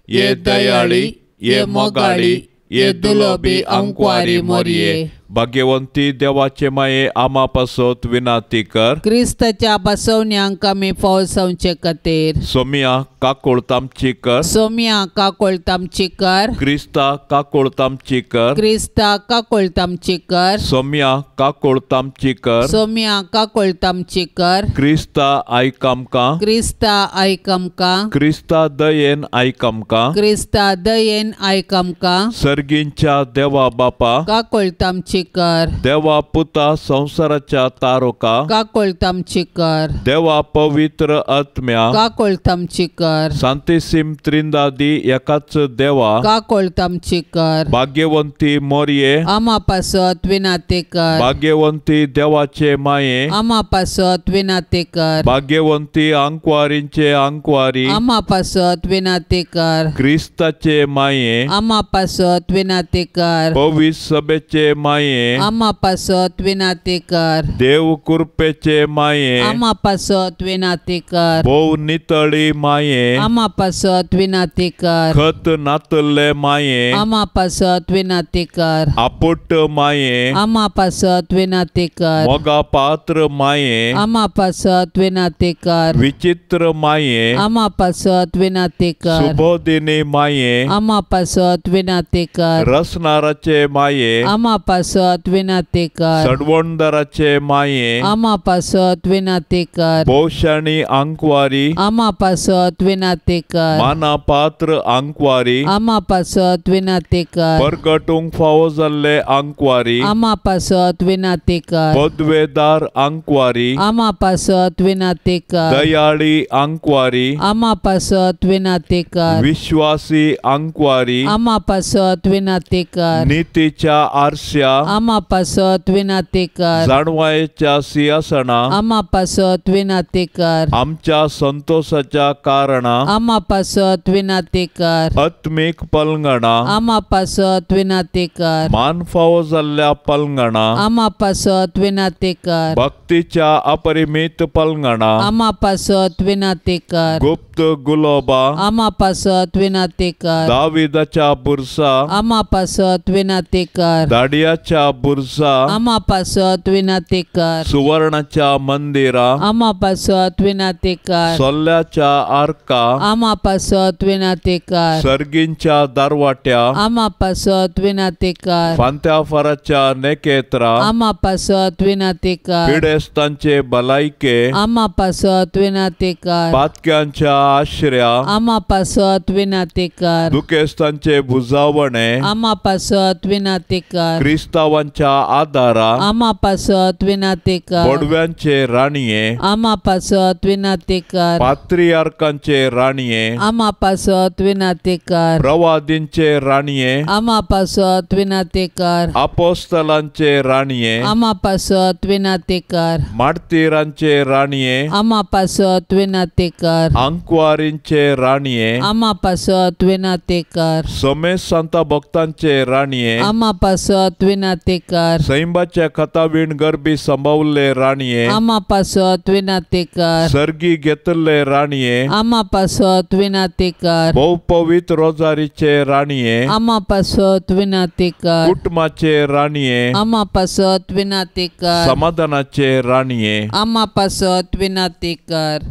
ये दयाळी ये मोगाळी ये दुलोबी अंकवारी मोरये भाग्यवंती देवाचे माये आमा पासत विनाती कर. क्रिस्ताच्या बसवण्यांक आमी फौजवचे खातीर सोमिया काकुळत आमची कर. सोमिया काकुळत आमची कर. क्रिस्ता काकुळत आमची कर. क्रिस्ता काकुळत आमची कर. सोमिया काकुळत आमची कर. सोमिया काकुळत आमची कर. क्रिस्ता आयक आमकां. क्रिस्ता आयक आमकां. क्रिस्ता दयेन आयक आमकां. क्रिस्ता दयेन आयक आमकां. सर्गींच्या देवा बापा काकुळत आमची आमची कर। देवा पुता संवसाराच्या तारोका काकोळत आमची कर। देवा पवित्र आत्म्या काकोळत आमची कर। सांतिसिम त्रिंदादी एकाच देवा काकोळत आमची कर। भाग्यवंती मोरये आमा पासत विनाते कर। भाग्यवंती देवाचे माये आमा पासत विनाते कर। भाग्यवंती आंकवारींचे आंकवारी आमा पासत विनाते कर। क्रिस्ताचे माये आमा पासत विनाते कर। पवित्र सभेचे माये आमा पासत विनाते कर। देव कृपेचे माये आमा पासत विनाते कर। भोव नितळी माये आमा पासत विनाते कर। खत नातल्ले माये आमा पासत विनाते कर। आपुट माये आमा पासत विनाते कर। मोगा पात्र माये आमा पासत विनाते कर। विचित्र माये आमा पासत विनाते कर। सुबोधिनी माये आमा पासत विनाते कर। रसनाराचे माये आमा पासत विनाते कर। सडवणदाराचे माये आमा पासत विनाते कर। भोवशाणी आंकवारी आमा पासत विनाते कर। माना पात्र आंकवारी आमा पासत विनाते कर। परगटूंक फावो जाल्ले आंकवारी आमा पासत विनाते कर। पदवेदार आंकवारी आमा पासत विनाते कर। दयाळी आंकवारी आमा पासत विनाते कर। विश्वासी आंकवारी आमा पासत विनाते कर। नीतीच्या आरश्या आमा पासत विनाते कर। जाणवायेच्या सिंहासना आमा पासत विनाते कर। आमच्या संतोषाच्या कारणा आमा पासत विनाते कर। आत्मीक पलंगणा आमा पासत विनाते कर। मान फावो जाल्ल्या पलंगणा आमा पासत विनाते कर। भक्तीच्या अपरिमित पलंगणा आमा पासत विनाते कर। गुप्त गुलोबा आमा पासत विनाते कर। दाविदाच्या बुरसा आमा पासत विनाते कर। दाडियाच्या बुरसा आमा पासत विनाते कर। सुवर्णाच्या मंदिरा आमा पासत विनाते कर। सोल्ल्याच्या आर्का आमा पासत विनाते कर। सर्गींच्या दारवाट्या आमा पासत विनाते कर। फांत्याफाराच्या नेकेत्रा आमा पासत विनाते कर। पिडेस्तांचे भलायके आमा पासत विनाते कर। पातक्यांच्या आश्र्या आमा पासत विनाते कर। दुखेस्तांचे भुजावणे आमा पासत विनाते कर। क्रिस्तावांच्या आधारा आमा पासत विनाते कर। बोडव्यांचे राणये आमा पासत विनाते कर। पात्रियार्कांचे राणये आमा पासत विनाते कर। प्रवादींचे राणये आमा पासत विनाते कर। अपोस्तलांचे राणये आमा पासत विनाते कर। मार्तीरांचे राणये आमा पासत विनाते कर। आंकवारींचे राणये आमा पासत विनाते कर। समेत संता भक्तांचे राणये आमा पासत विनाते कर। सैंबाच्या खतावीण गर्भी संभावल्ले राणये आमा पासत विनाते कर। सर्गी घेतल्ले राणये आमा पासत विनाते कर। भोव पवित्र रोजारीचे राणये आमा पासत विनाते कर। कुटुंबाचे राणये आमा पासत विनाते कर। समाधानाचे राणये आमा पासत विनाते कर।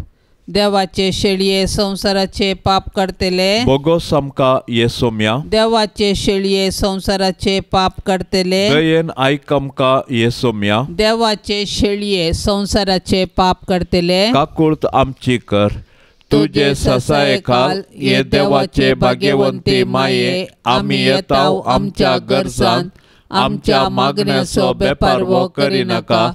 देवाचे शेळये संवसाराचे पाप काडतले बोगोस आमकां येसोम्या। देवाचे शेळये संवसाराचे पाप काडतले दयेन आयक आमकां येसोम्या। देवाचे शेळये संवसाराचे पाप काडतले काकुळत आमची कर। तुजे ससायेखाल हे देवाचे भाग्यवंती माये आमी येताव आमच्या गरजान आमच्या मागण्याचो बेपारवो करिनाका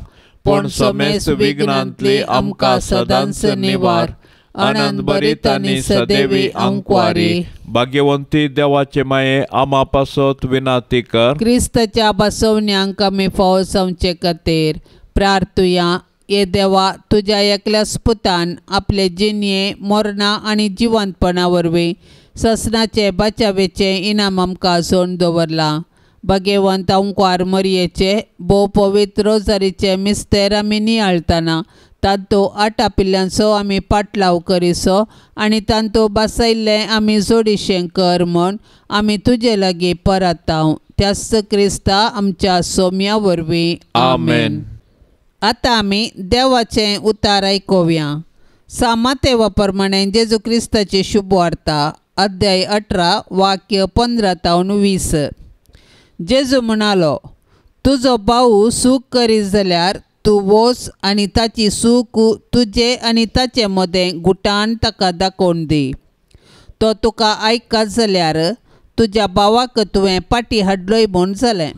पूण समेस्त विघ्नांतली आमकां सदांच निवार। आनंद भरीत आनी सदैवी आंकवारी भाग्यवंती देवाचे माये आमा पासत विनाती कर। क्रिस्ताच्या बसवण्यांक आमी फावो जावचे खातीर प्रार्थुया। ये देवा तुज्या एकल्याच पुतान आपले जिणये मरणा आनी जिवंतपणा वरवीं ससनाचे बचावेचें इनाम आमकां जोडून दवरलां। भगेवंत अंकवार मरयेचे भोव पवित्र रोजारीचे मिस्तेर आमी नियाळतना तांतू आटापिल्ल्यांचो आमी पाटलाव करिसो आनी तांतू बसयल्लें आमी जोडिशें कर म्हूण आमी तुजे लागीं परताव त्याच क्रिस्ता आमच्या सोम्या वरवीं आमेन। आतां आमी देवाचें उतार आयकुया। सामातेवा प्रमाणे जेजू क्रिस्ताची शुभवार्ता अध्याय 18 वाक्य 15 तावन 20। जेजू म्हणालो, तुजो भाऊ सूख करीत जाल्यार तूं वच आनी ताची सूख तुजे आनी ताचे मदें गुटान ताका दाखोवन दी। तो तुका आयकत जाल्यार तुज्या भावाक तुवें पाटी हाडलोय म्हूण जालें।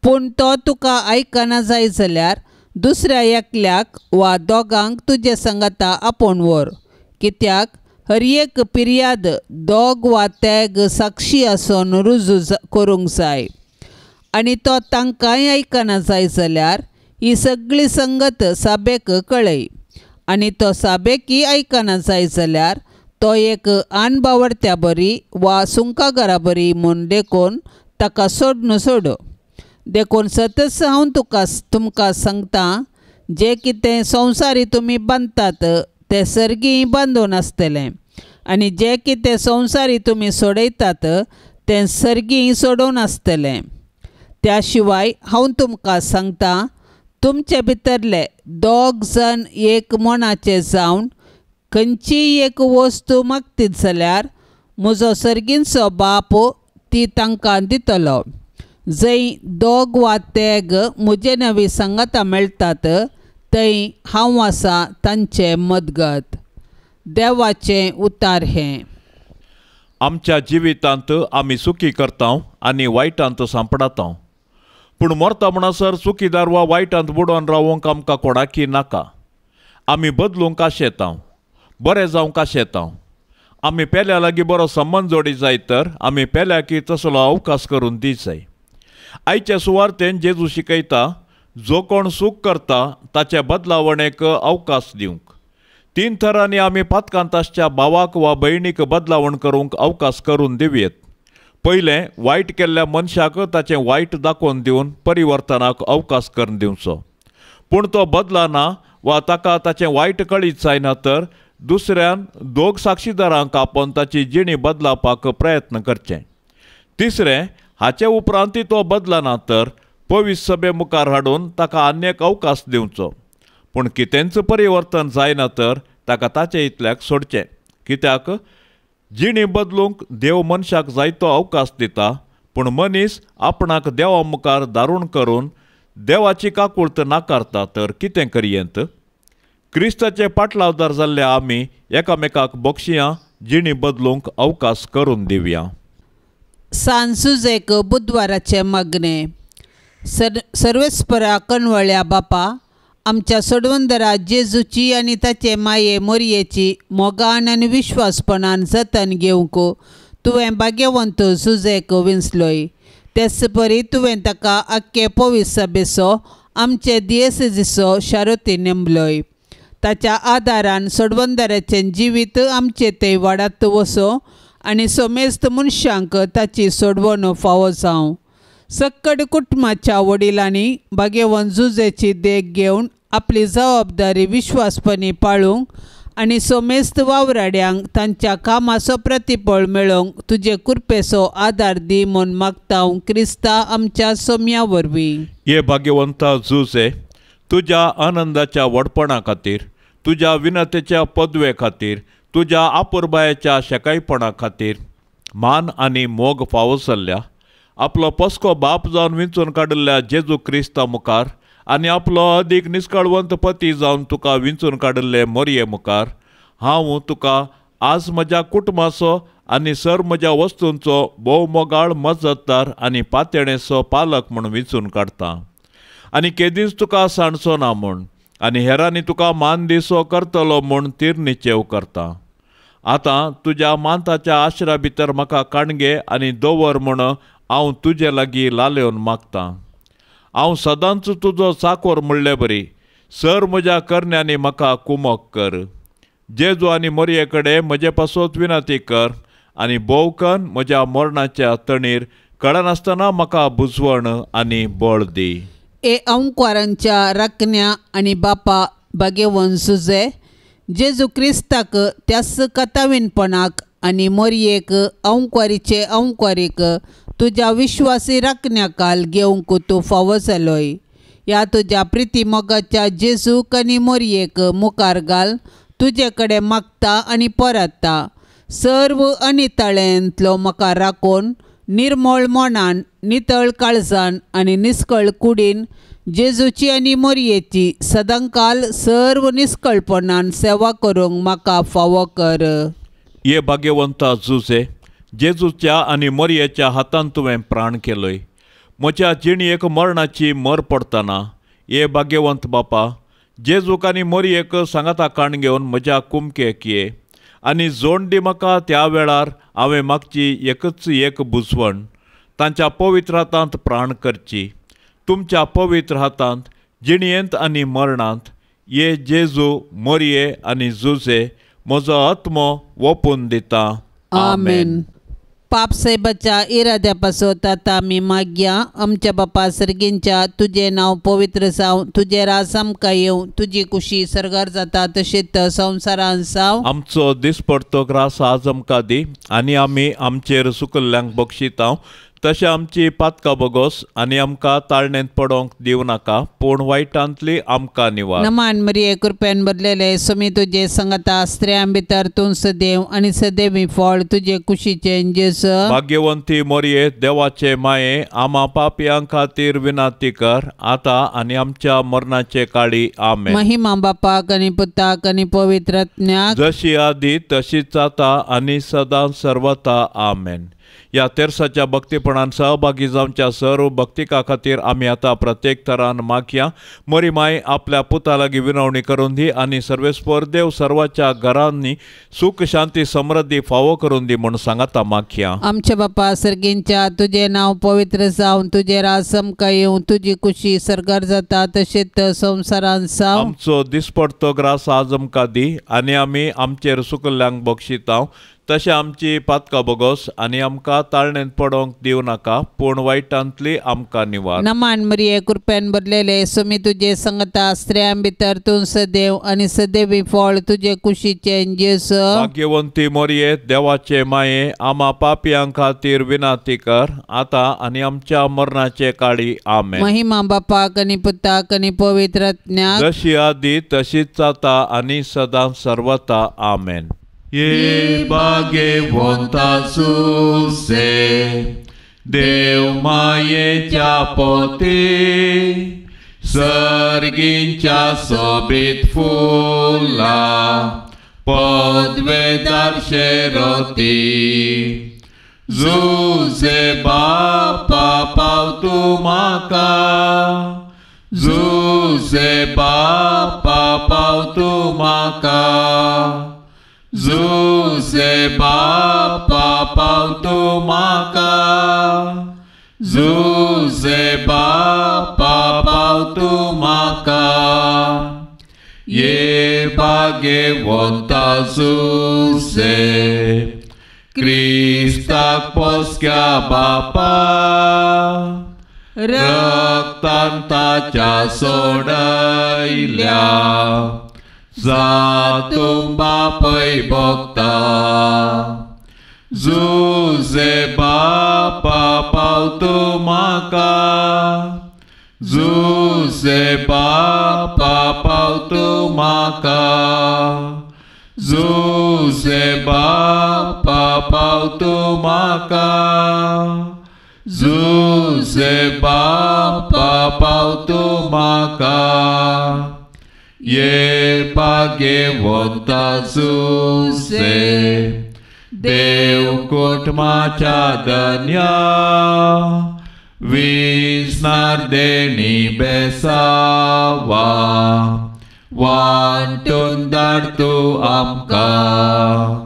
पूण तो तुका आयकना जाय जाल्यार दुसऱ्या एकल्याक वा दोगांक तुजे संगता आपोवन व्हर. कित्याक हर एक पिर्याद दोग वा तेग साक्षी आसून रुजू करूंक जाय. आनी तो तांकांय आयकना जाय जाल्यार ही सगळी संगत साबेक कळय. आनी तो साबेकी आयकना जाय जाल्यार तो एक आनबावडत्या बरी वा सुंकागारा बरी म्हूण देखून ताका सोडून सोड. देखून सतच हांव तुमकां सांगता, जें कितें संवसारी तुमी बांदतात तें सर्गीय बांदून आसतलें आनी जें कितें संवसारी तुमी सोडयतात तें सर्गीय सोडोवन आसतलें. त्या शिवाय हांव तुमकां सांगता, तुमचे भितरले दोग जण एक मनाचे जावन खंयचीय एक वस्तू मागतीत जाल्यार म्हजो सर्गींचो बाप ती तांकां दितलो. जंय दोग वा तेग म्हजे नवी सांगाता मेळटात थंय हांव आसा तांचे मदगत. देवाचें उतार हें. आमच्या जिवितांत आमी चुकी करता आनी वायटांत सांपडता, पूण मरता म्हणसर चुकीदार वा वायटांत बुडोवन रावूंक आमकां कोणाकी नाका. आमी बदलूंक आशेता, बरें जावंक आशेता. आमी पेल्या लागीं बरो संबंद जोडी जाय तर आमी पेल्याकी तसलो अवकाश करून दी जाय. आयच्या सुवार्तेन जेजू शिकयता, जो कोण चूक करता ताच्या बदलावणेक अवकाश दिवंक. 3 थरांनी आमी पातकांत आसच्या भावाक वा भयणीक बदलावण करूंक अवकाश करून दिवयेत. पयलें, वायट केल्ल्या मनशाक ताचें वायट दाखोवन दिवन परिवर्तनाक अवकाश करून दिवचो. पूण तो बदलाना वा ताका ताचें वायट कळीत जायना तर दुसऱ्यान दोग साक्षीदारांक आपोवन ताची जिणी बदलावपाक प्रयत्न करचें. तिसरें, हाचे उपरांतय तो बदलाना तर पवित्र सभे मुखार हाडून ताका आनी एक अवकाश दिवचो. पूण कितेंच परिवर्तन जायना तर ताका ताचे इतल्याक सोडचें. कित्याक जिणी बदलूंक देव मनशाक जायतो अवकाश दिता, पूण मनीस आपणाक देवा मुखार दारूण करून देवाची काकूळत नाकारता तर कितें करयेंत? क्रिस्ताचे पाटलावदार जाल्ले आमी एकामेकाक बक्षियां, जिणी बदलूंक अवकाश करून दिवया. सांजुजेक बुधवाराचें मागणें. सर्वेस्परा कणवळ्या बापा, आमच्या सोडवंदरा जेजूची आनी ताचे माये मोरयेची मोगान आनी विश्वासपणान जतन घेवंक तुवें भाग्यवंत जुजेक विंचलोय. तेच परी तुवें ताका आख्खे पवित्र सभेचो आमचे दियेसेजीचो शारोती नेमलोय. ताच्या आदारान सोडवंदराचें जिवीत आमचे थंय वाडात वचो आनी समेस्त मनशांक ताची सोडवण फावो जावं. सक्कड कुटुंबाच्या वडिलांनी भाग्यवंत जुजेची देख घेवन आपली जबाबदारी विश्वासपणी पाळूंक आनी समेस्त वावराड्यांक तांच्या कामाचो प्रतिफळ मेळोवंक तुजे कृपेचो आदार दी म्हूण मागता हांव क्रिस्ता आमच्या सोम्या वरवीं. हे भाग्यवंता जुजे, तुज्या आनंदाच्या व्हडपणा खातीर, तुज्या विनतेच्या पदवे खातीर, तुज्या आपुरबायेच्या शेकायपणा खातीर मान आनी मोग फावो जाल्ल्या आपलो पस्को बाप जावन विंचून काडिल्ल्या जेजू क्रिस्ता मुखार आनी आपलो अदीक निस्कळवंत पती जावन तुका विंचून काडिल्ले मोरये मुखार हांव तुका आज म्हज्या कुटुंबाचो आनी सर म्हज्या वस्तूंचो भोव मोगाळ मजतदार आनी पातयेणेचो पालक म्हूण विंचून काडटा आनी केदींच तुका सांडचो ना म्हूण आनी हेरांनी तुका मान दिसो करतलो म्हूण तिरनिचेव करता. आतां तुज्या मानताच्या आश्रा भितर म्हाका काणगे आनी दवर म्हूण हांव तुजे लागीं लालेवन मागतां. हांव सदांच तुजो चाकोर म्हणले बरी सर म्हज्या करण्यांनी म्हाका कुमक कर. जेजू आनी मोरये कडेन म्हजे पासत विनंती कर आनी भोवकन म्हज्या मरणाच्या तणीर कळनासतना म्हाका बुजवण आनी बळ दी. ए अंकवारांच्या राखण्या आनी बापा भाग्यवंत जुजे, जेजू क्रिस्ताक त्याच कथावीनपणाक आनी मोरयेक अंकवारीचे अंकवारीक तुज्या विश्वासी राखण्याकाल घेवंक तूं फावो जालोय. ह्या तुज्या प्रिती मोगाच्या जेजूक आनी मोरयेक मुखार घाल तुजे कडेन मागता आनी परतता. सर्व अनिताळेंतलो म्हाका राखून निर्मळ मनान, नितळ काळजान आनी निस्कळ कुडीन जेजूची आनी मोरयेची सदांकाल सर्व निस्कळपणान सेवा करूंक म्हाका फावो कर. हे भाग्यवंता जुजे, जेजूच्या आनी मोरयेच्या हातान तुवें प्राण केलोय. म्हज्या जिणयेक मरणाची मर पडटना ये भाग्यवंत बापा जेजूक आनी मोरयेक सांगाता काण घेवन म्हज्या कुमकेक ये आनी जोड दी म्हाका त्या वेळार हांवें मागची एकच एक बुजवण तांच्या पवित्र हातांत प्राण करची. तुमच्या पवित्र हातांत जिणयेंत आनी मरणांत ये जेजू मोरये आनी जुजे म्हजो आत्मो ओपून दिता. आमेन. पाप साहेबाच्या इराद्या पासत आतां आमी मागया. आमच्या बापा सर्गींच्या तुजें नांव पवित्र जावं, तुजें राज आमकां येवं, तुजी कुशी सर्गार जाता तशेंच संवसारान जावं. आमचो दिसपडतो ग्रास आज आमकां दी आनी आमी आमचेर सुकल्ल्यांक बक्षितांव तशें आमची पातकां बोगोस आनी आमकां ताळणेंत पडोंक दिवं नाका पूण वायटांतली आमकां निवार. नमान मरिये कृपेन भरलेले स्वामी तुजे संगता, स्त्रियां भितर तूं सदैव आनी सदैवी फळ तुजे कुशीचें जेजू. भाग्यवंती मोरये देवाचे माये आमा पापयां खातीर विनंती कर आतां आनी आमच्या मरणाचे काळी. आमेन. महिमा बापाक आनी पुताक आनी पवित्र आत्म्याक, जशी आदी तशीच आतां आनी सदां सर्वता. आमेन. ह्या तेर्साच्या भक्तीपणान सहभागी जावच्या सर्व भक्तिका खातीर आमी आतां प्रत्येक तरान मागया. मोरी माय आपल्या पुता लागीं विनवणी करून दी आनी सर्वेस्पर देव सर्वाच्या घरांनी सुख शांती समृद्धी फावो करून दी म्हूण सांगाता मागया. आमच्या बापा सर्गींच्या तुजें नांव पवित्र जावं, तुजें राज आमकां येवं, तुजी कुशी सर्गार जाता तशेंच संवसारान जावं. आमचो दिसपडतो ग्रास आज आमकां दी आनी आमी आमचेर सुकल्ल्यांक बक्षितांव तशें आमची पातकां बोगोस आनी आमकां ताळणेंत पडोंक दिवं नाका पूण वायटांतली आमकां निवार. नमान मरिये कृपेन भरलेले स्वामी तुजे संगता, स्त्रियां भितर तूं सदैव आनी सदैवी फळ तुजे कुशीचें जेजू. भाग्यवंती मोरये देवाचे माये आमा पापयां खातीर विनंती कर आतां आनी आमच्या मरणाचे काळी. आमेन. महिमा बापाक आनी पुताक आनी पवित्र आत्म्याक, जशी आदी तशीच आतां आनी सदां सर्वता. आमेन. ये भाग्यवंता सुसे देव मायेच्या पोती सर्गींच्या सोबीत फुला पदवेदार शेरोती जुजे बापा पाव तूं म्हाका, जुजे बापा पाव तूं म्हाका, जुजे बापा पाव तूं म्हाका, जुजे बापा पाव तूं म्हाका. ये भाग्यवंता जुजे क्रिस्ताक पोसक्या बापा रक्तान ताच्या सोडयल्या जातूं बापय भोगता. जुजे बापा पाव तूं म्हाका, जुजे बापा पाव तूं म्हाका, जुजे बापा पाव तूं म्हाका, जुजे बापा पाव तूं म्हाका. ये भाग्यवंता जुजे देव कुटुंबाच्या धन्या विसनार देणी बेसावा वांटून धाड तूं आमकां.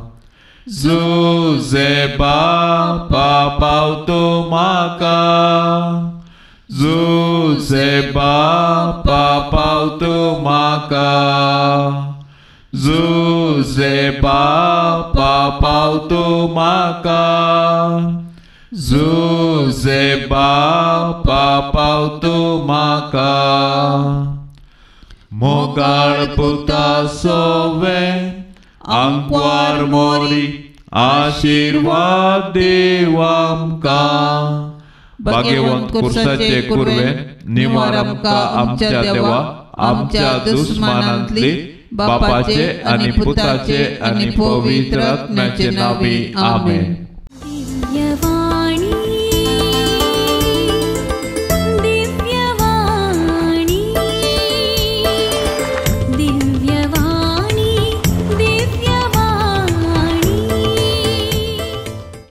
जुजे बापा पाव तूं म्हाका, जुजे बापा पाव तूं म्हाका, जुजे बापा पाव तूं म्हाका, जुजे बापा पाव तूं म्हाका. मोगाळ पुता सोवे आंकवार मोरी आशिर्वाद देव आमकां. भाग्यवंत कुर्साचे कुर्वे निवार आमकां आमच्या देवा आमच्या दुस्मानांतली बापाचे आनी पुताचे आनी पवित्र आत्म्याचे नांवी. आमेन.